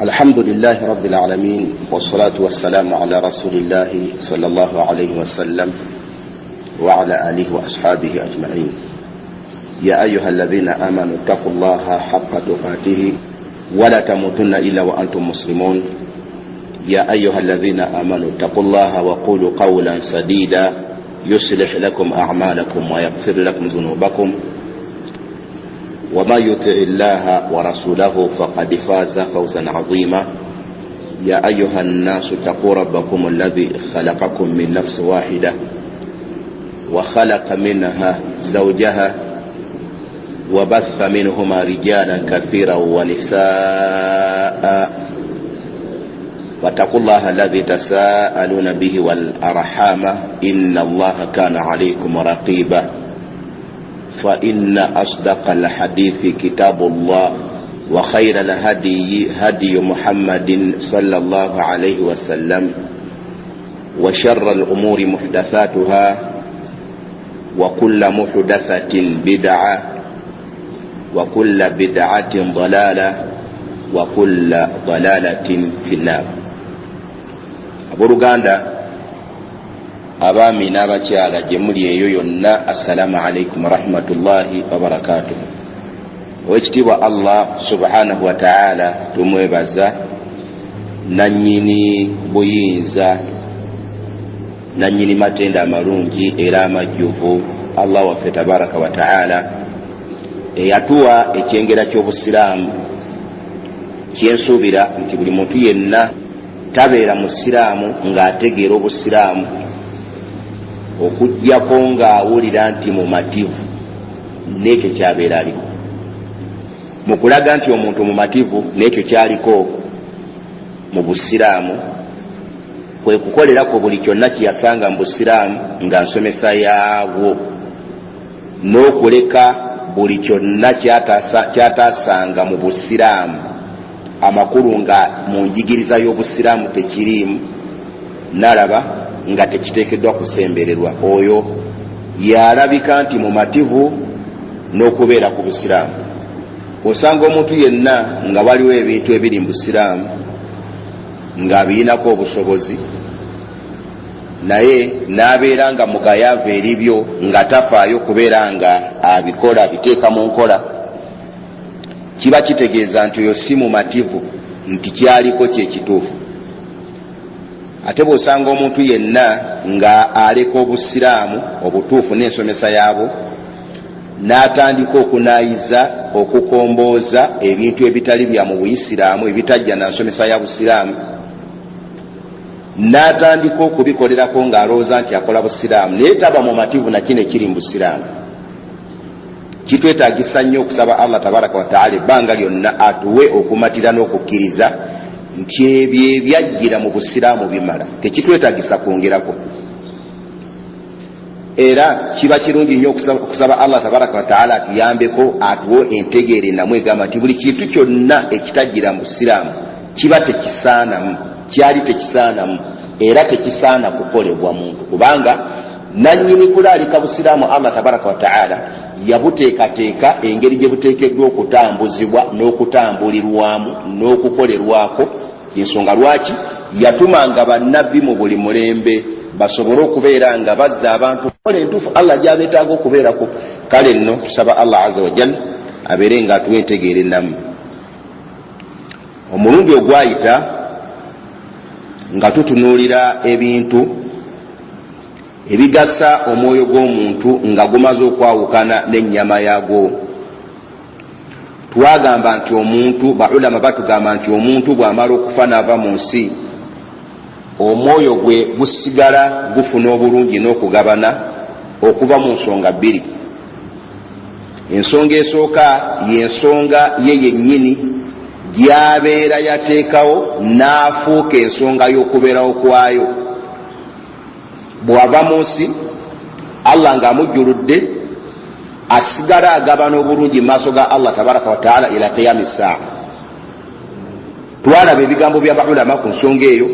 الحمد لله رب العالمين، والصلاة والسلام على رسول الله صلى الله عليه وسلم وعلى آله وأصحابه أجمعين. يا أيها الذين آمنوا اتقوا الله حق تقاته ولا تموتن إلا وأنتم مسلمون. يا أيها الذين آمنوا اتقوا الله وقولوا قولا سديدا يصلح لكم أعمالكم ويغفر لكم ذنوبكم، وما يطع الله ورسوله فقد فاز فوزا عظيما. يا أيها الناس اتقوا ربكم الذي خلقكم من نفس واحدة وخلق منها زوجها وبث منهما رجالا كثيرا ونساء، واتقوا الله الذي تساءلون به والأرحام إن الله كان عليكم رقيبا. فإن أصدق الحديث كتاب الله، وخير الهدي هدي محمد صلى الله عليه وسلم، وشر الأمور محدثاتها، وكل محدثة بدعة، وكل بدعة ضلالة، وكل ضلالة في النار. Abooluganda, abaami n'abakyala, gye muli eyo yonna, assalamu alaikum warahmatullahi wabarakatuh. Owekitiibwa Allah subhanahu wataala tumwebaza, nanyini buyinza, nanyini matenda amalungi era amajjuvu, Allah waffe tabaraka wataala, eyatuwa ekyengera ky'obusiraamu, kyensuubira nti buli muntu yenna tabeera musiraamu ng'ategeera obusiraamu okugjako ng'awulira nti mumativu n'ekyo kyabeera aliko. Mu kulaga nti omuntu mumativu n'ekyo kyaliko mu busiraamu, kwe kukolerako buli kyonna kyeyasanga mu busiraamu nga nsomesa yaabwo, n'okuleka buli kyonna kyatasanga mu busiraamu, amakulu nga mu njigiriza y'obusiraamu tekiriimu, nalaba nga tekiteekeddwa kusembererwa. Oyo yalabika nti mumativu n'okubeera ku busiraamu. Osanga omuntu yenna nga waliwo ebintu ebiri mu busiraamu ng'abiyinako obusobozi, naye n'abeera nga mugayaavu eribyo, nga tafaayo kubeera nga abikola, abiteeka mu nkola, kiba kitegeeza nti oyo si mumativu nti kyaliko kyekituufu. Ate bw'osanga omuntu yenna nga aleka obusiraamu obutuufu n'ensomesa yaabwo, n'atandika okunaayiza, okukombooza ebintu ebitali bya mu buyisiraamu, ebitajja na nsomesa ya busiraamu, n'atandika okubikolerako ng'alowooza nti akola busiraamu, naye taba mumativu na kino ekiri mu busiraamu. Kitwetagisa nnyo okusaba Allah tabaraka wataala ebbanga lyonna atuwe okumatira n'okukkiriza nti ebyo ebyajjira mu busiraamu bimala, tekitwetagisa kwongerako. Era kiba kirungi nnyo okusaba Allah tabaraka wataala atuyambeko, atuwe entegeera enamu egamba nti buli kintu kyonna ekitajjira mu busiraamu kiba tekisaanamu, kyali tekisaanamu, era tekisaana kukolebwa muntu, kubanga nanyini kulaalika busiraamu Allah tabaraka wataala yabuteekateeka engeri gye buteekeddwa okutambuzibwa n'okutambulirwamu n'okukolerwako. Ensonga lwaki yatumanga bannabbi mu buli mulembe, basobole okubeera nga bazza abantu kola entuufu Allah gyabeetaaga okubeerako. Kale nno tusaba Allah aza wajal abeere nga atuwa entegeera ennamu. Omulundi ogwayita nga tutunuulira ebintu ebigasa omwoyo gw'omuntu nga gumaze okwawukana n'ennyama yaagwo, twagamba nti omuntu, baulama batugamba nti omuntu bw'amala okufa n'ava mu nsi, omwoyo gwe gusigala gufuna obulungi n'okugabana okuva mu nsonga bbiri. Ensonga esooka y'ensonga ye yennyini gy'abeera yateekawo n'afuuka ensonga y'okubeerawo kwayo. Bw'ava mu nsi, Allah ng'amujjuludde, asigala agabana obulungi mu maaso ga Allah tabaraka wataala ila qiyami saa. Twalaba ebigambo bya baulama ku nsonga eyo,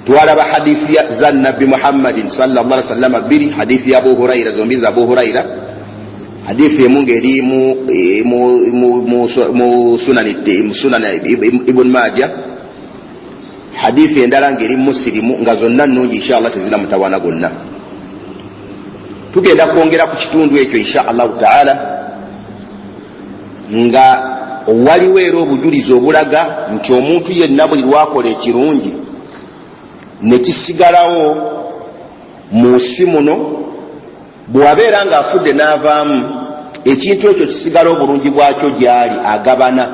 twalaba hadithi za Nabbi Muhammadin sallallahu alaihi wasallama bbiri, hadithi ya Abu Huraira, zombi za Abu Huraira. Hadithi emu ng'eri mu Sunani Ibn Maja, hadithi endala ng'eri Musilimu, nga zonna nnungi insha Allah, tezina mutawaana gwonna. Tugenda kwongera ku kitundu ekyo insha Allahu taala, nga waliwo era obujulizi obulaga nti omuntu yenna buli lwakola ekirungi ne kisigalawo mu nsi muno, bwewabeera ng'afudde n'avaamu, ekintu ekyo kisigala obulungi bwakyo gyali agabana.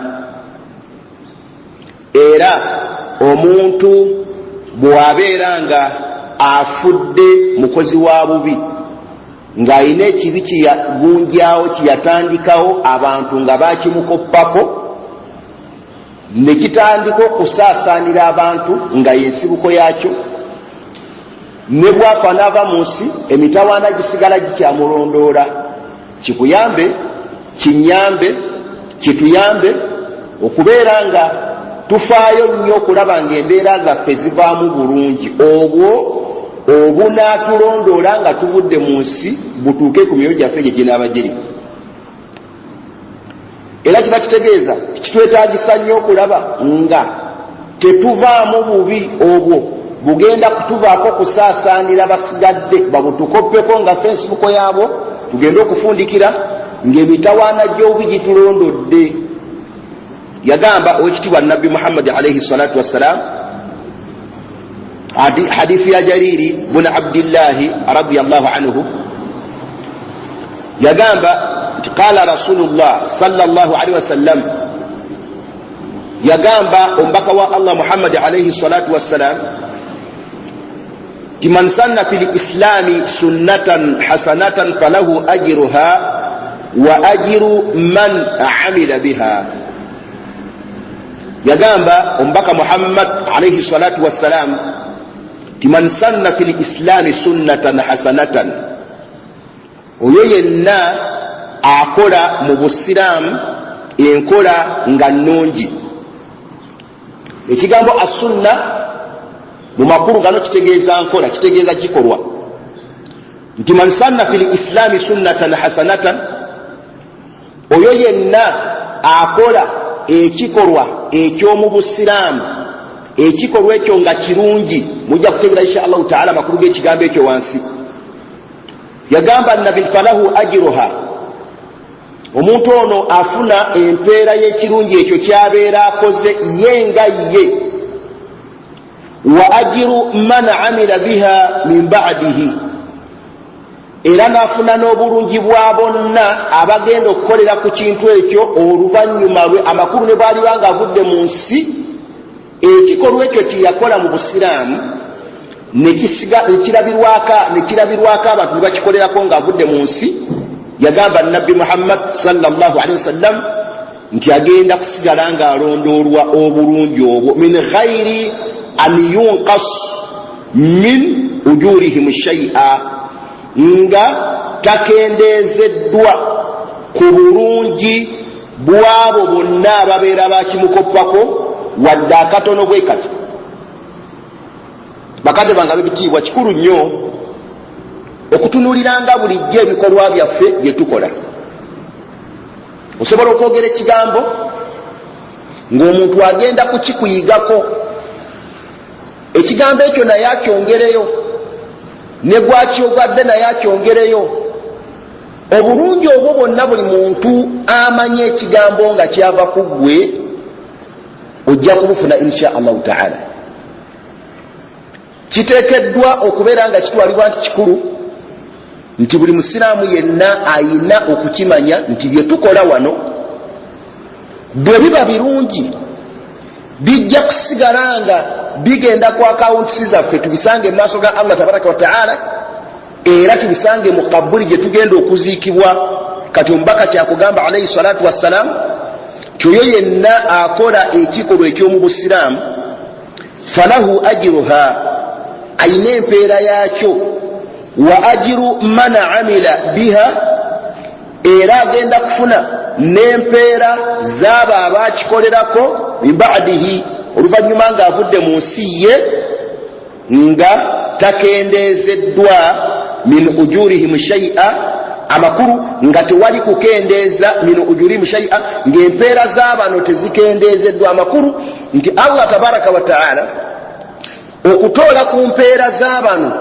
Era omuntu bw'abeera nga afudde mukozi wa bubi, ng'alina ekibi kyeyagunjawo, kyeyatandikawo, abantu nga bakimukoppako ne kitandika okusaasaanira abantu nga yensibuko yakyo, ne bwafa n'ava mu nsi, emitawaana gisigala gikyamulondoola. Kikuyambe, kinyambe, kituyambe okubeera nga tufaayo nnyo okulaba ng'embeera zaffe zivaamu bulungi, obwo obunaatulondoola nga tuvudde mu nsi butuuke ku myoyo gyaffe gye ginaaba giri. Era kiba kitegeeza kitwetaagisa nnyo okulaba nga tetuvaamu bubi obwo bugenda kutuvaako kusaasaanira basigadde babutukoppeko nga ffe ensibuko yaabwo, tugende okufundikira ng'emitawaana gy'obubi gitulondodde. Yagamba owekitiibwa Nabbi Muhammadi alaihi salatu wassalam, hadithi ya Jariri buna Abdillahi radiallahu anhu, yagamba nti qala Rasulullah sallallahu alaihi wasallam, yagamba omubaka wa Allah Muhammadi alaihi salatu wassalam ti man sanna fi lislami sunnatan hasanatan falahu ajiruha wa ajiru man amila biha. Yagamba omubaka Muhammad alaihi salatu wassalam ti man sanna fi lislami sunnatan hasanatan, oyo yenna akola mu busiraamu enkola nga nnungi. Ekigambo assunna mu makulu gano kitegeeza nkola, kitegeeza kikolwa. Nti man sanna fi lislami sunnatan hasanatan, oyo yenna akola ekikolwa eky'omu busiraamu, ekikolwa ekyo nga kirungi. Mujja kutegera insha Allahu taala amakulu g'ekigambo ekyo wansi. Yagamba Nabi falahu ajiruha, omuntu ono afuna empeera y'ekirungi ekyo kyabeera akoze ye nga ye, wa ajiru man amila biha min badihi, era n'afuna n'obulungi bwa bonna abagenda okukolera ku kintu ekyo oluvannyuma lwe. Amakulu, ne bwaliba nga avudde mu nsi, ekikolwa ekyo kyeyakola mu busiraamu nekirabirwako abantu ne bakikolerako ng'avudde mu nsi, yagamba Nabbi Muhammad sallallahu alaihi wasallam nti agenda kusigala ng'alondoolwa obulungi obwo, min ghairi an yunqas min ujurihim shaia, nga takendeezeddwa ku bulungi bwabo bonna ababeera bakimukoppako wadde akatono bwe kati. Bakadde bange ab'ebitiibwa, kikulu nnyo okutunuuliranga bulijjo ebikolwa byaffe bye tukola. Osobola okwogera ekigambo ng'omuntu agenda kukikuyigako ekigambo ekyo, naye akyongereyo, ne gwakyogadde naye akyongereyo. Obulungi obwo bwonna, buli muntu amanye ekigambo nga kyava ku ggwe, ojja kubufuna insha Allahu taala. Kiteekeddwa okubeera nga kitwalibwa nti kikulu nti buli musiraamu yenna ayina okukimanya nti bye tukola wano bwe biba birungi, bijja kusigala nga bigenda ku akawunti zaffe, tubisange mu maaso ga Allah tabaraka wataala, era tubisange mu kabuli gye tugenda okuziikibwa. Kati omubaka kyakugamba alaihi salatu wassalam ti oyo yenna akola ekikolwa eky'omu busiraamu, falahu ajiruha, ayina empeera yakyo, wa ajiru man amila biha, era agenda kufuna n'empeera zaabo abakikolerako, min badihi, oluvannyuma ng'avudde mu nsi ye, nga takendeezeddwa min ujurihim shaia. Amakulu nga tewali kukendeeza, min ujurihim shaia, ng'empeera z'abano tezikendeezeddwa. Amakulu nti Allah tabaraka wataala okutoola ku mpeera z'abano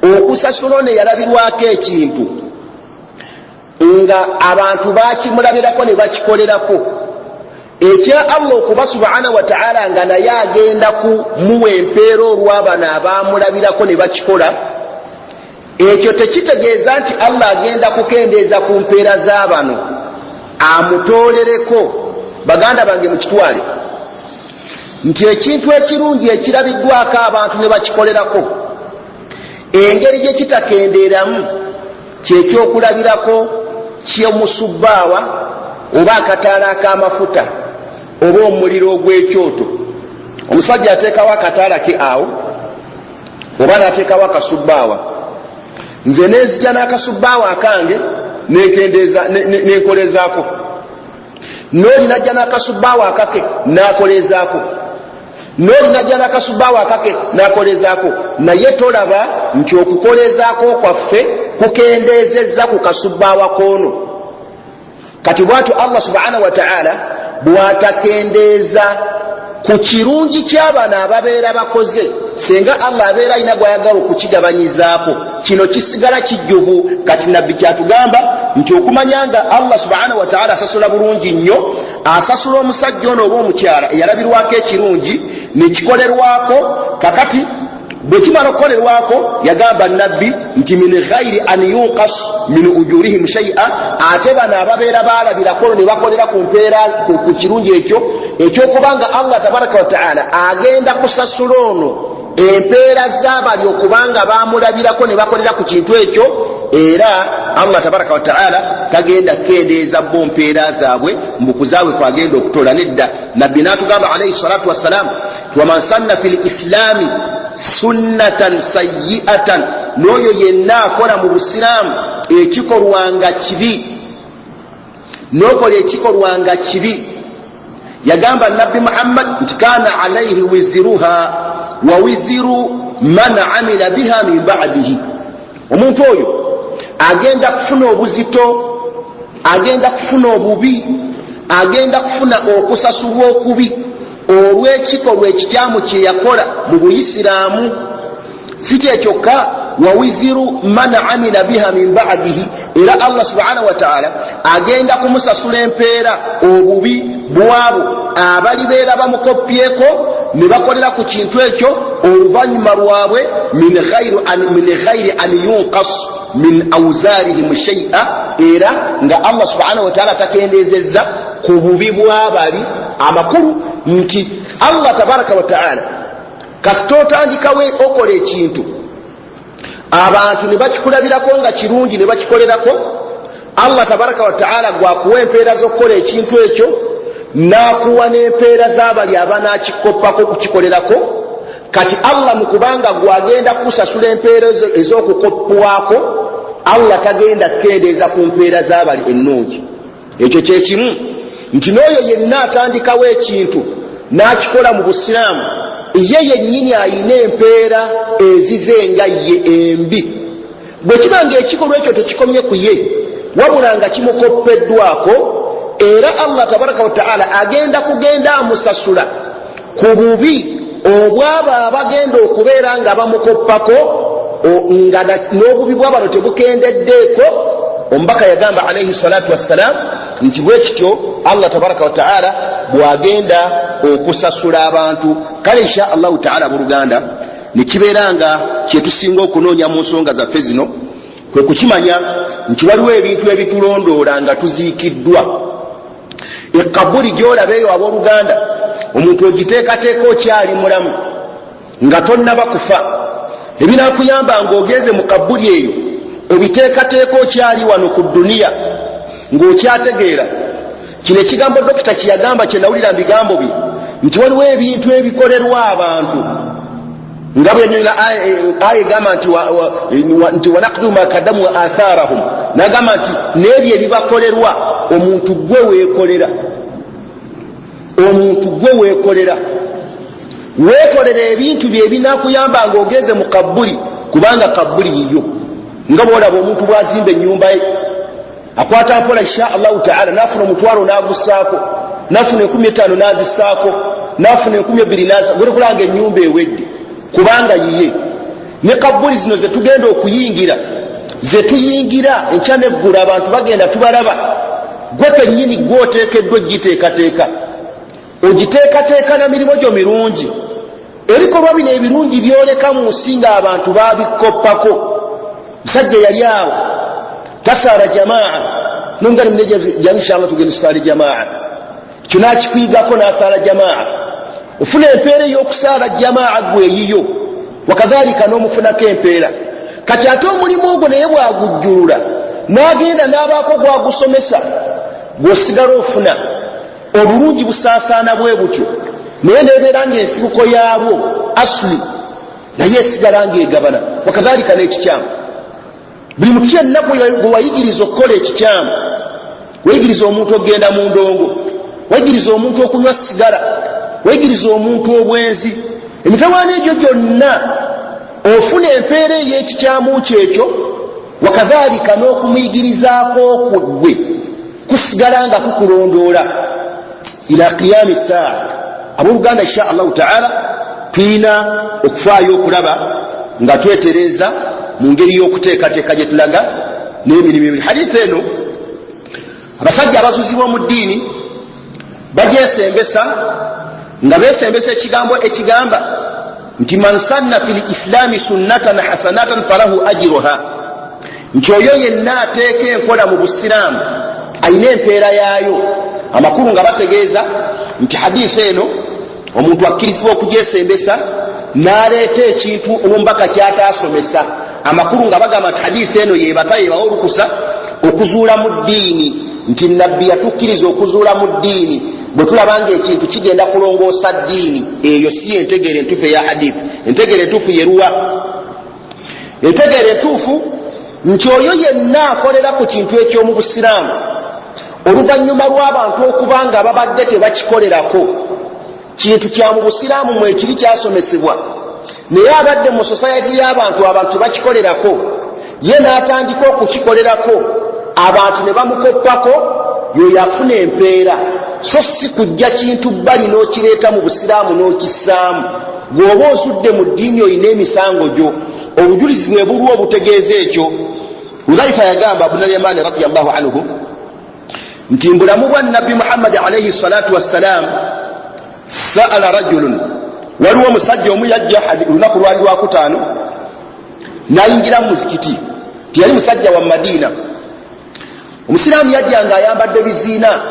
okusasula ono eyalabirwako ekintu nga abantu bakimulabirako ne bakikolerako, ekya Allah okuba subhana wataala nga naye agenda kumuwa empeera olw'abano abamulabirako ne bakikola, ekyo tekitegeeza nti Allah agenda kukendeeza ku mpeera z'abano amutoolereko. Baganda bange, mukitwale nti ekintu ekirungi ekirabiddwako abantu ne bakikolerako, engeri gye kitakendeeramu kyekyokulabirako ky'omusubbaawa oba akataala ak'amafuta oba omuliro ogw'ekyoto. Omusajja ateekawo akataala ke awo oba n'ateekawo akasubbaawa, nze nenzija n'akasubbaawa akange nenkolezaako, n'oli najja n'akasubbaawa akake n'akolezaako, n'oli najja n'akasubbaawa akake n'akolezaako, naye tolaba nti okukolezaako kwaffe kukendeezezza ku kasubbaawa koono. Kati bwatyo Allah subhanahu wataala bwatakendeeza ku kirungi ky'abano ababeera bakoze, senga Allah abeera alina gwayagala okukigabanyizaako, kino kisigala kijjuvu. Kati Nabbi kyatugamba nti okumanya nga Allah subhanahu wataala asasula bulungi nnyo, asasula omusajja ono oba omukyala eyalabirwako ekirungi nekikolerwako. Kakati bwe kimala okukolerwako, yagamba Nabbi nti min ghairi an yunkas min ujurihim shaia, ate bano ababeera balabirako ne bakolera ku mpeera ku kirungi ekyo, ekyokubanga Allah tabaraka wataala agenda kusasula ono empeera z'abali okubanga bamulabirako ne bakolera ku kintu ekyo, era Allah tabaraka wataala tagenda kukendeeza bo mpeera zaabwe mbukuzaabwe kwagenda okutola nedda. Nabbi n'atugamba alaihi salatu wassalam, waman sanna fi lislaami sunnatan sayiatan, n'oyo yenna akola mu busiraamu ekikolwanga kibi, n'okola ekikolwanga kibi, yagamba Nabbi Muhammad nti kana alaihi wiziruha wa wiziru man amila biha min badihi, omuntu oyo agenda kufuna obuzito, agenda kufuna obubi, agenda kufuna okusasulwa okubi olw'ekikolwa ekikyamu kye yakola mu buyisiraamu. Si kyekyokka, wawiziru man amila biha min badihi, era Allah subhanahu wataala agenda kumusasula empeera obubi bwabo abalibeera bamukopyeko ne bakolera ku kintu ekyo oluvannyuma lwabwe, min ghairi an yunkas min auzarihim shaia, era nga Allah subhanahu wataala takendeezezza ku bubi bwabali. Amakulu nti Allah tabaraka wataala kasita otandikawo okola ekintu abantu ne bakikulabirako nga kirungi ne bakikolerako, Allah tabaraka wataala gwakuwa empeera z'okukola ekintu ekyo, n'akuwa n'empeera z'abali abanakikoppako okukikolerako. Kati Allah mu kubanga gwagenda kukusasula empeera ez'okukoppwako, Allah tagenda kukendeeza ku mpeera z'abali ennungi. Ekyo kyekimu nti n'oyo yenna atandikawo ekintu n'akikola mu busiraamu, ye yennyini ayina empeera ezize nga ye embi, bwe kiba nga ekikolwa ekyo tekikomye ku ye wabula nga kimukoppeddwako, era Allah tabaraka wataala agenda kugenda amusasula ku bubi obwabo abagenda okubeera nga bamukoppako, nga n'obubi bwabano tebukendeddeeko. Omubaka yagamba alaihi salatu wassalam nti bwe kityo Allah tabaraka wataala bw'agenda okusasula abantu. Kale insha Allahu taala, abooluganda, nekibeera nga kyetusinga okunoonya mu nsonga zaffe zino kwe kukimanya nti waliwo ebintu ebitulondoola nga tuziikiddwa. Ekabuli gyolaba eyo, abooluganda, omuntu ogiteekateeka okyali mulamu nga tonnaba kufa. Ebinakuyamba ng'ogenze mu kabuli eyo obiteekateeka okyali wano ku duniya ng'okyategeera. Kino ekigambo dokita kyeyagamba kyenawulira mu bigambo bye nti waliwo ebintu ebikolerwa abantu nga bwenyonyola aya egamba nti wanaktubu ma kaddamu wa atharahum, nagamba nti n'ebyo ebibakolerwa omuntu gwe weekolera, omuntu gwe weekolera, weekolera ebintu bye ebinakuyamba ng'ogenze mu kabbuli, kubanga kabbuli yiyo. Nga bwolaba omuntu bwazimba ennyumba ye, Akwata mpola, insha Allahu taala, nafuna omutwalo n'agussaako, nafuna 50 n'azissaako, nafuna 2000 gwekulanga ennyumba ewedde, kubanga yiye. Ne kabbuli zino zetugenda okuyingira, zetuyingira enkya neggulu, abantu bagenda tubalaba. Gwe kennyini gwe oteekeddwa ogiteekateeka, ogiteekateeka na mirimu gyo mirungi. Ebikolwa bino ebirungi byoleka mu nsi ng'abantu babikoppako. Musajja yali awo tasaala jamaa, nongajangu tugenda tusaale jamaa, ekyo nakikwigako nasaala jamaa. Ofuna empeera ey'okusaala jamaa gwe eyiyo, wakadhalika n'omufunako empeera. Kati ate omulimu ogwo naye bwagujjulula n'agenda n'abaako gwagusomesa, gweosigala ofuna obulungi busaasaana bwe butyo, naye nebeera nga ensibuko yaabwo asuli naye esigala ngaegabana. Wakadhalika n'ekikyamu, buli muntu yenna gwe wayigiriza okukola ekikyamu, wayigiriza omuntu okugenda mu ndongo, wayigiriza omuntu okunywa sigala, wayigiriza omuntu obwenzi, emitawaana egyo gyonna ofuna empeera ey'ekikyamu kyekyo. Wakadhalika n'okumuyigirizaako gwe kusigala nga kukulondoola ila qiyami saa. Abooluganda, insha Allahu taala, tulina okufaayo okulaba nga twetereeza mu ngeri y'okuteekateeka gye tulaga n'emirimu ebiri. Haditha eno abasajja abazuzi b'omu ddiini bagyesembesa nga besembesa ekigambo ekigamba nti man sanna fi lislaami sunnatan hasanatan falahu ajiruha, nti oyo yenna ateeka enkola mu busiraamu ayina empeera yaayo. Amakulu nga bategeeza nti haditha eno omuntu akkirizibwa okugyesembesa n'aleeta ekintu omubaka kyataasomesa. Amakulu nga bagamba nti haditha eno yebata yebawa olukusa okuzuula mu ddiini, nti nabbi yatukkiriza okuzuula mu ddiini bwe tulaba nga ekintu kigenda kulongoosa ddiini. Eyo si entegeera entuufu eya haditha. Entegeera entuufu yeruwa? Entegeera entuufu nti oyo yenna akolera ku kintu eky'omu busiraamu oluvannyuma lw'abantu okuba nga babadde tebakikolerako, kintu kya mu busiraamu mwekiri kyasomesebwa, naye abadde mu sosayati y'abantu, abantu tebakikolerako, ye n'atandika okukikolerako, abantu ne bamukoppako, yoyo afuna empeera. So si kujja kintu bbali n'okireeta mu busiraamu n'okissaamu. Bw'oba ozudde mu ddiini olina emisango gyo. Obujulizi bwe buliwo obutegeeza ekyo. Hudhaifa yagamba Abunalyamani radiallahu anhu nti mbulamu bwa nabbi Muhammadi alaihi salatu wassalam, saala rajulun, waliwo omusajja omu yajja lunaku lwali lwakutaano nayingira mu muzikiti. Tiyali musajja wa Madiina, omusiraamu. Yajja nga ayambadde biziina,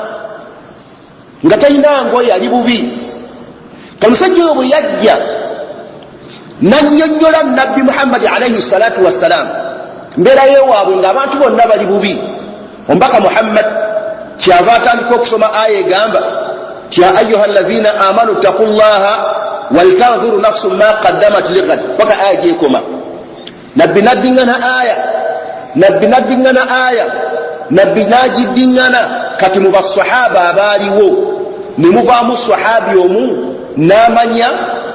nga talina ngoye, ali bubi. Omusajja oyo bwe yajja nannyonnyola nabbi Muhammadi alaihi salatu wassalam mbeera yewaabwe, ng'abantu bonna bali bubi. Omubaka Muhammad kyava atandika okusoma aya egamba ti ya ayuha allazina amanu ttaku llaha waltanzuru nafsu ma qaddamat ligad, paka aya gyekoma. Nabbi naddiŋŋana aya, nabbi naddiŋŋana aya, nabbi n'agiddiŋŋana. Kati mu basahaba abaaliwo ne muvaamu sahabi omu n'amanya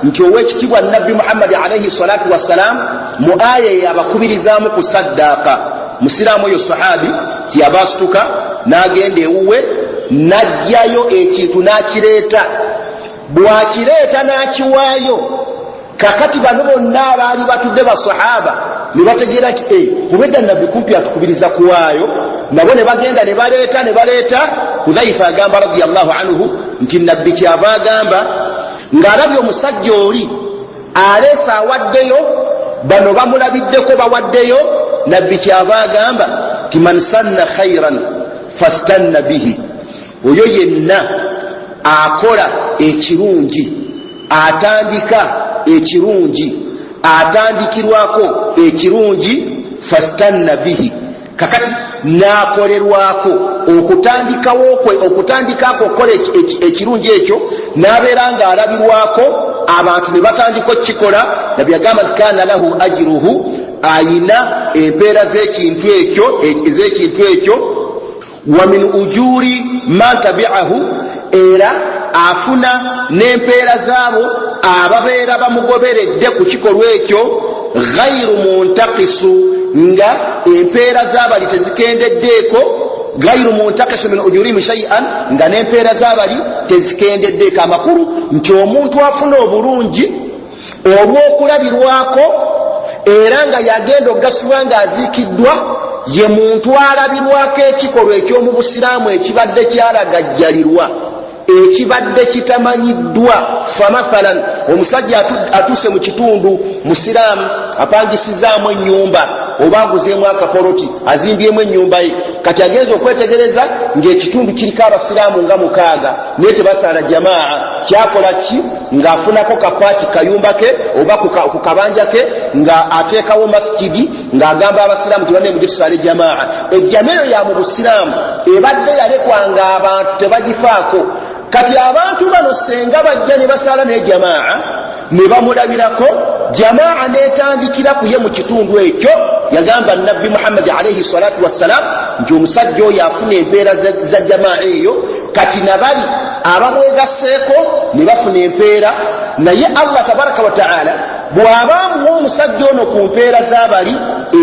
nti owekitiibwa nabbi Muhammadi alaihi salatu wassalam mu aya eyo abakubirizaamu ku saddaaka. Musiraamu oyo sahabi kyeyava asituka n'agenda ewuwe n'ajjayo ekintu n'akireeta. Bw'akireeta n'akiwaayo, kakati bano bonna abaali batudde basahaba ne bategeera nti obwedda nabbi kumpi atukubiriza kuwaayo. Nabo ne bagenda ne baleeta ne baleeta. Hudhaifa agamba radiallahu anhu nti nabbi kyava agamba ng'alabye omusajja oli aleese awaddeyo, bano bamulabiddeko bawaddeyo, nabbi kyava agamba ti man sanna khairan fastanna bihi, oyo yenna akola ekirungi, atandika ekirungi, atandikirwako ekirungi, fastanna bihi, kakati n'akolerwako okutandikawo kwe, okutandikako okukola ekirungi ekyo, n'abeera ng'alabirwako abantu ne batandika okukikola, nabbi yagamba nti kana lahu ajiruhu, ayina empeera z'ekintu ekyo, ez'ekintu ekyo, wa min ujuri man tabiahu, era afuna n'empeera zaabo ababeera bamugoberedde ku kikolwa ekyo, ghairu muntakisu, nga empeera z'abali tezikendeddeeko. Gairu muntakisi min ujurihim shaian, nga n'empeera z'abali tezikendeddeeko. Amakulu nti omuntu afuna obulungi olw'okulabirwako era nga yagenda okugasibwa ng'aziikiddwa, ye muntu alabirwako ekikolwa eky'omu busiraamu ekibadde kyalagajjalirwa, ekibadde kitamanyiddwa. Famathalan, omusajja atuuse mu kitundu, musiraamu, apangisizaamu ennyumba oba aguzeemu akapoloti, azimbyemu ennyumba ye. Kati agenza okwetegereza ng'ekitundu kiriko abasiraamu nga 6, naye tebasaala jamaa. Kyakola ki? Ng'afunako kapaati kayumba ke oba ku kabanja ke, nga ateekawo masijidi, ng'agamba abasiraamu tibanne mujje tusaale jamaa. Ejjama eyo ya mu busiraamu ebadde yalekwanga abantu tebagifaako. Kati abantu bano senga bajja ne basaala naye jamaa, ne bamulabirako, jamaa n'etandikira ku ye mu kitundu ekyo. Yagamba Nabbi Muhammadi alaihi salatu wassalam nti omusajja oyo afuna empeera za jamaa eyo. Kati nabali abamwegasseeko ne bafuna empeera, naye Allah tabaraka wataala bw'aba amuwa omusajja ono ku mpeera z'abali,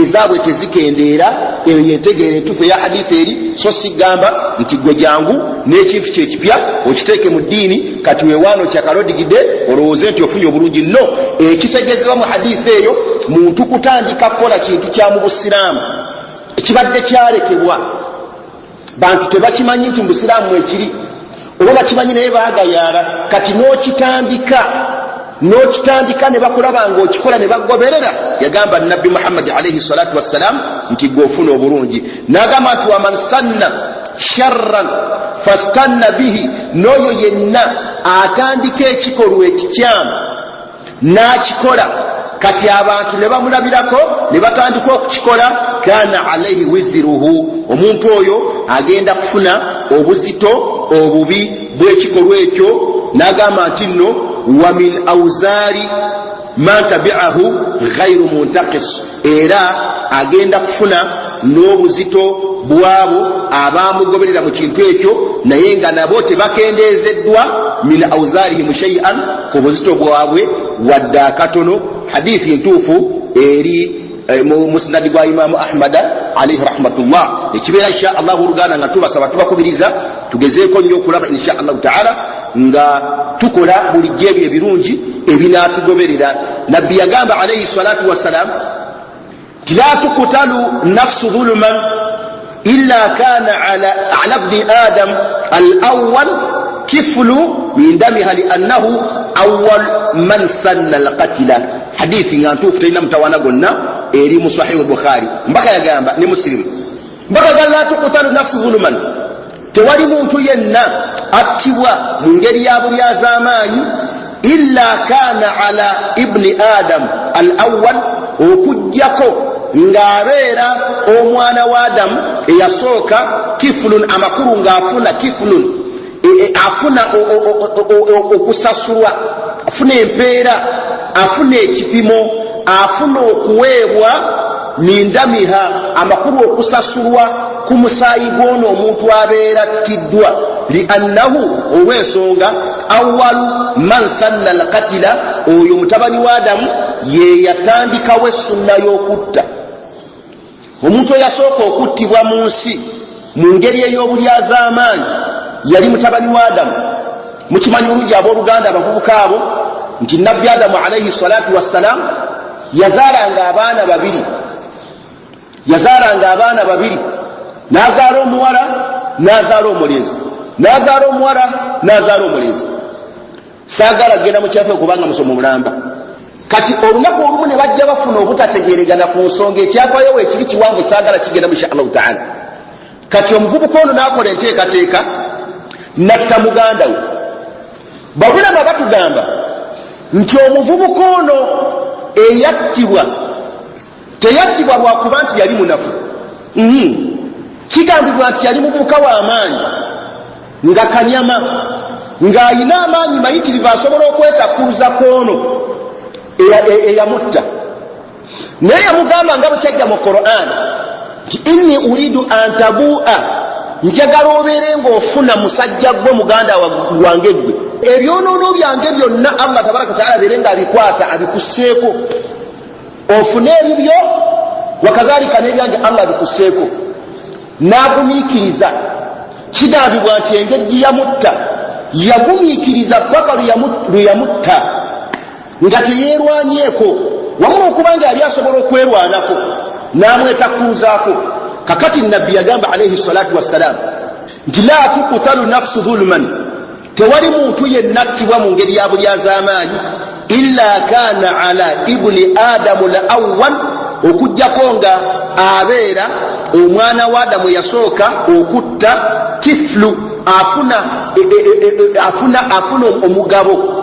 ezaabwe tezikendeera. Eyo yentegeera entuufu eya haditha eri, so sigamba nti gwe jangu n'ekintu kyekipya okiteeke mu ddiini, kati wewaano kyakalodigide olowooze nti ofunye obulungi. No, ekitegeezebwa mu haditha eyo, muntu kutandika kukola kintu kya mu busiraamu ekibadde kyalekebwa, bantu tebakimanyi nti mu busiraamu mwekiri, oba bakimanyi naye baagayaala. Kati n'okitandika ne bakulaba ng'okikola ne bagoberera. Yagamba Nabbi Muhammadi alaihi salatu wassalam nti gwe ofuna obulungi. N'agamba nti waman sanna sharran fastanna bihi, n'oyo yenna atandika ekikolwa ekikyamu n'akikola, kati abantu ne bamulabirako ne batandika okukikola, kana alaihi wiziruhu, omuntu oyo agenda kufuna obuzito obubi bw'ekikolwa ekyo. N'agamba nti nno wa min auzaari man tabiahu ghairu muntakis, era agenda kufuna n'obuzito bwabo abamugoberera mu kintu ekyo, naye nga nabo tebakendeezeddwa min auzaarihim shaian, ku buzito bwabwe wadde akatono. Hadithi ntuufu, eri mu musnadi gwa Imamu Ahmada alaihi rahmatullah. Ekibeera insha Allahu, oluganda, nga tubasaba, tubakubiriza tugezeeko nnyo okulaba insha Allahu taala nga tukola bulijjo ebyo ebirungi ebinaatugoberera. Nabbi yagamba alaihi salatu wassalam ti la tukutalu nafsu dhuluman illa kana ala bni adam al awal kiflu min damiha liannahu awal man sanna alqatila. Hadithi nga ntuufu, terina mutawana gonna, eri mu Sahihu Bukhari mbaka yagamba ne Musilimu mbaka ga la tukutalu nafsu dhuluman, tewali muntu yenna attibwa mu ngeri ya bulyazaamaanyi, illa kana ala ibni adam al awal, okugjako ng'abeera omwana wa Adamu eyasooka, kifulun, amakulu ng'afuna kifulun, afuna okusasulwa, afuna empeera, afuna ekipimo, afuna okuweebwa mindamiha, amakulu okusasulwa ku musaayi gw'ono omuntu abeera attiddwa, liannahu, olw'ensonga, awalu man sanna alkatila, oyo mutabani wa Adamu ye yatandikawo essunna y'okutta. Omuntu eyasooka okuttibwa mu nsi mu ngeri ey'obulyazaamaanyi yali mutabani wa Adamu. Mukimanyi bulungi abooluganda, abavubuka abo, nti Nabbi Adamu alaihi salatu wassalam yazaalanga abaana babiri, yazaalanga abaana babiri, n'azaala omuwala n'azaala omulenzi, n'azaala omuwala n'azaala omulenzi. Saagala genda mukyafe kubanga musomo mulamba. Kati olunaku olumu ne bajja bafuna obutategeregana ku nsonga. Ekyafayo ekiri kiwanvu, saagala kigenda insha Allahu taala. Kati omuvubuka ono n'akola enteekateeka natta muganda we. Babulama batugamba nti omuvubuka ono eyattibwa teyattibwa lwakuba nti yali munafu. Kigambibwa nti yali muvubuka w'amaanyi nga kanyama, ng'ayina amaanyi mayitirivu, asobola okwetakkuluza kwono eyamutta. Naye yamugamba nga bwe kyajja mu Quran nti inni uridu an tabua, njagala obeere ng'ofuna musajja gwe muganda wange gwe, ebyonoono byange byonna Allah tabaraka wataala abeere ng'abikwata abikusseeko, ofune ebibyo, wakazalika n'ebyange Allah abikusseeko. N'agumiikiriza. Kigambibwa nti engeri gye yamutta, yagumiikiriza paka lwe yamutta nga teyeerwanyeeko, wamu n'okuba nga yali asobola okwerwanako n'amwetakkuuzaako. Kakati Nabbi yagamba alaihi salatu wassalaamu nti la tukutalu nafsu dhulman, tewali muntu yenna attibwa mu ngeri ya bulyazaamaanyi, illa kana ala ibuni adamu l awal, okugjako nga abeera omwana wa Adamu eyasooka okutta, kiflu afuna e, e, e, afuna afuna omugabo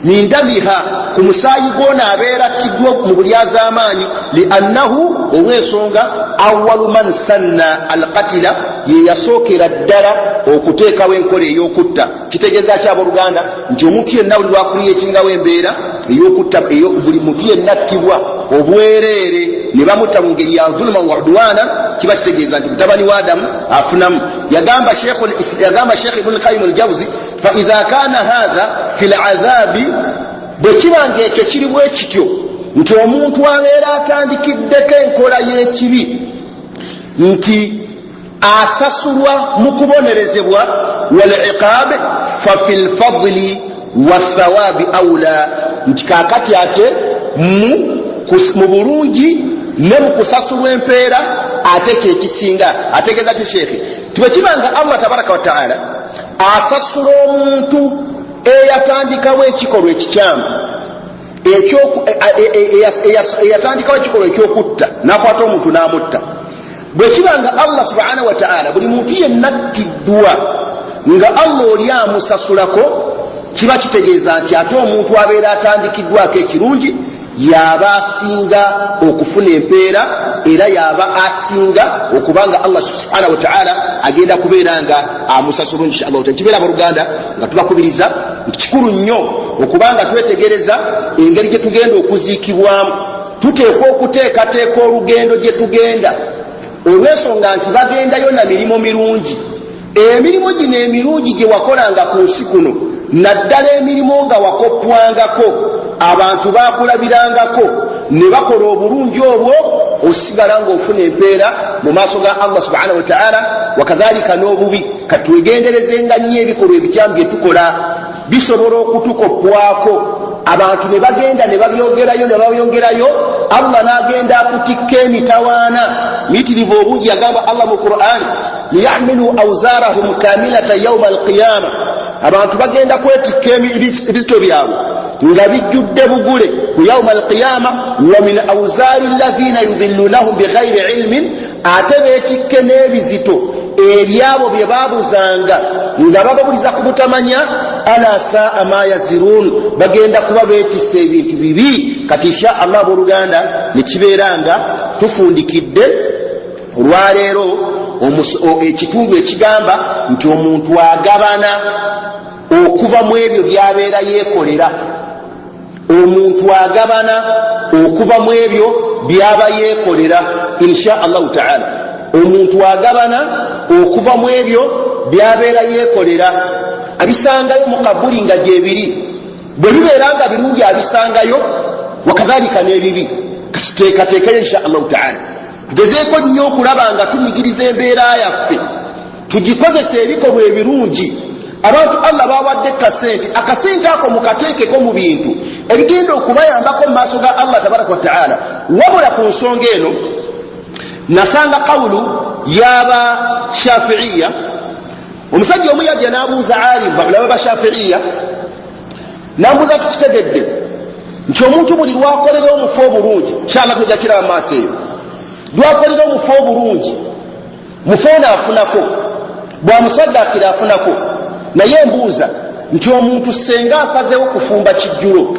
min damiha, ku musaayi gwona abeera attiddwa mu bulyazaamaanyi, liannahu, olw'ensonga, awalu man sanna alqatila, ye yasookera ddala okuteekawo enkola ey'okutta. Kitegeeza ki, abooluganda? Nti omuntu yenna buli lwakuliyetingawo embeera ey'okutta, buli muntu yenna attibwa obwereere ne bamutta mu ngeri ya dhuluma wa udwana, kiba kitegeeza nti mutabani wa Adamu afunamu. Yagamba Sheikh Ibn Qayyim al-Jawzi, faidha kana hatha fi ladhabi, bwe kiba nga ekyo kiri bwe kityo nti omuntu abeera atandikiddeko enkola y'ekibi nti asasulwa mu kubonerezebwa waliqab, fafi lfadli wathawaabi aula, nti kakati ate mu bulungi ne mu kusasulwa empeera ate kyekisinga. Ategeeza ki sheekhe? Ti bwe kiba nga Allah tabaraka wataala asasula omuntu eyatandikawo ekikolwa ekikyamu, eyatandikawo ekikolwa ekyokutta n'akwata omuntu n'amutta, bwe kiba nga Allah subhanahu wataala buli muntu yenna attiddwa nga Allah oli amusasulako, kiba kitegeeza nti ate omuntu abeera atandikiddwako ekirungi yaba asinga okufuna empeera, era yaba asinga okubanga Allah subhanahu wataala agenda kubeera nga amusasula insha Allah. Kibeera, abooluganda, nga tubakubiriza nti kikulu nnyo okubanga twetegereza engeri gye tugenda okuziikibwamu. Tuteekwa okuteekateeka olugendo gye tugenda, olw'ensonga nti bagendayo na mirimu mirungi. Emirimu gino emirungi gye wakolanga ku nsi kuno, naddala emirimu nga wakoppwangako, abantu bakulabirangako ne bakola obulungi obwo, osigala ng'ofuna empeera mu maaso ga Allah subhanahu wataala, wakadhalika n'obubi. Katwegenderezenga nnyo ebikolwa ebikyamu bye tukola, bisobola okutukoppwako abantu ne bagenda ne babyogerayo ne babyongerayo, Allah n'agenda akutikka emitawaana miyitirivu obungi. Yagamba Allah mu Qur'ani, liyahmilu awzarahum kamilata yauma alqiyama, abantu bagenda kwetikka ebizito byabwe nga bijjudde bugule ku yauma alqiyama, wa min awzaari llazina yudhillunahum bighairi ilmin, ate beetikke n'ebizito ebyabo bye baabuzanga nga bababuliza ku butamanya. Ala saa ma yazirun, bagenda kuba beetisse ebintu bibi. Kati insha Allah, abooluganda, ne kibeera nga tufundikidde olwaleero ekitundu ekigamba nti omuntu agabana okuva mu ebyo byabeera yeekolera, omuntu agabana okuva mu ebyo byaba yeekolera. Insha Allahu taala, omuntu agabana okuva mu ebyo byabeera yeekolera, abisangayo mu kabuli nga gyebiri. Bwe bibeera nga birungi abisangayo, wakadhalika n'ebibi. Katiteekateekayo insha Allahu taala, tugezeeko nnyo okulaba nga tunyigiriza embeera yaffe, tugikozesa ebikolwa ebirungi. Abantu Allah bawadde kasente, akasente ako mukateekeko mu bintu ebigenda okubayambako mu maaso ga Allah tabaraka wataala. Wabula ku nsonga eno nasanga kawulu yaba Shafiiya. Omusajja omu yajja n'abuuza alimu baulama ba Shafiiya, nambuuza, tukitegedde nti omuntu buli lwakolera omufu obulungi, inshallah tujja kiraba maaso eyo, lwakolera omufu obulungi, mufu ono afunako, bwamusaddakira afunako. Naye mbuuza nti omuntu senga asazeewo kufumba kijjulo,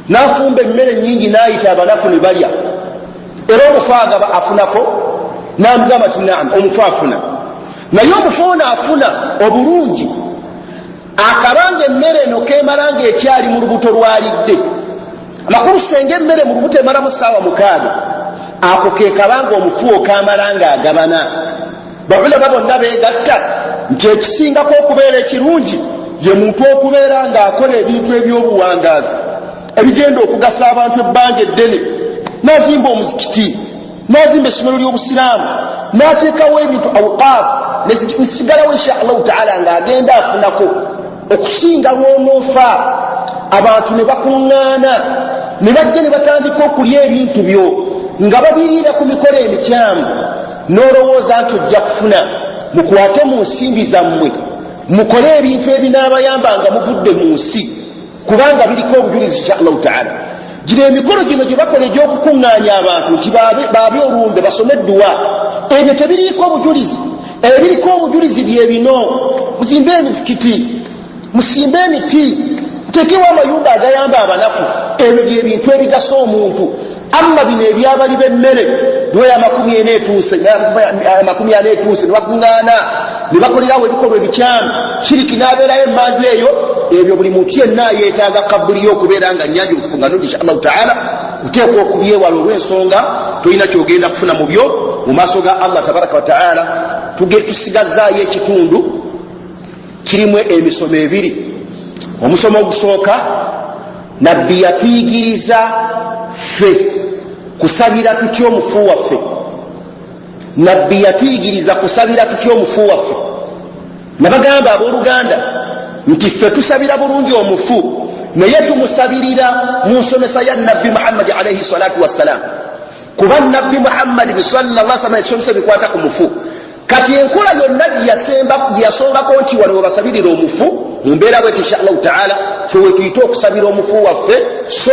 n'afumba emmere nyingi, n'ayita abanaku ne balya, era omufu agaba afunako? Namugamba ti naam, omufu afuna. Naye omufu ono afuna obulungi akabanga emmere eno kemala nga ekyali mu lubuto lwalidde. Amakulu, senga emmere mu lubuto emalamu ssaawa 6, ako ke kabanga omufu okamala nga agabana. Baulama bonna begatta nti ekisingako okubeera ekirungi ye muntu okubeera ng'akola ebintu ebyobuwangaazi ebigenda okugasa abantu ebbanga eddene, n'azimba omuzikiti, n'azimba essomero ly'obusiraamu, N'ateekawo ebintu awqaf nesigalawo insha Allahu taala ng'agenda afunako okusinga lw'onoofa abantu ne bakuŋŋaana ne bajja ne batandika okulya ebintu byo nga babiriira ku mikolo emikyamu, n'olowooza nti ojja kufuna. Mukwate mu nsimbi zammwe, mukole ebintu ebinaabayamba nga muvudde mu nsi, kubanga biriko obujulizi insha Allahu taala. Gino emikolo gino gye bakola egy'okukuŋŋaanya abantu nti baabe olumbe basome edduwa, ebyo tebiriiko obujulizi. Ebiriko obujulizi bye bino: muzimbe emizikiti, musimbe emiti, muteekewo amayumba agayamba abanaku. Ebyo bye bintu ebigasa omuntu. Amma bino ebyabali b'emmere, duwa ya 40 etuuse, 40 etuuse, ne bakuŋŋaana ne bakolerawo ebikolwa ebikyamu, shiriki n'abeerayo emmanju eyo. Ebyo buli muntu yenna yeetaaga kabuli yo okubeera nga nyanjulukufu nga nungi insha Allahu taala. Oteekwa okubyewala olw'ensonga tolina kyogenda kufuna mu byo mu maaso ga Allah tabaraka wa taala. Tusigazaayo ekitundu kirimu emisomo ebiri. Omusomo ogusooka, Nabbi yatuyigiriza ffe kusabira tutya omufu waffe. Nabbi yatuyigiriza kusabira tutya omufu waffe. Nabagamba abooluganda nti ffe tusabira bulungi omufu, naye tumusabirira mu nsomesa ya Nabbi Muhammadi alaihi salatu wassalam, kuba Nabbi Muhammadi sallallahu sallam ekisomesa bikwata ku mufu. Kati enkola yonna gyeyasongako nti wano webasabirira omufu mu mbeera bweti, insha Allahu taala fe wetuyite okusabira omufu waffe. So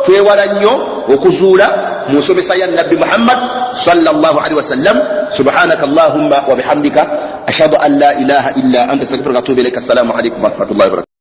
twewala nnyo okuzuula mu nsomesa ya Nabbi Muhammad sallallahu alaihi wasallam. Subhanaka allahumma wa bihamdika, ashhadu an la ilaha illa anta, astaghfiruka wa atubu ilaika. Assalamu alaikum warahmatullahi wabarakatuh.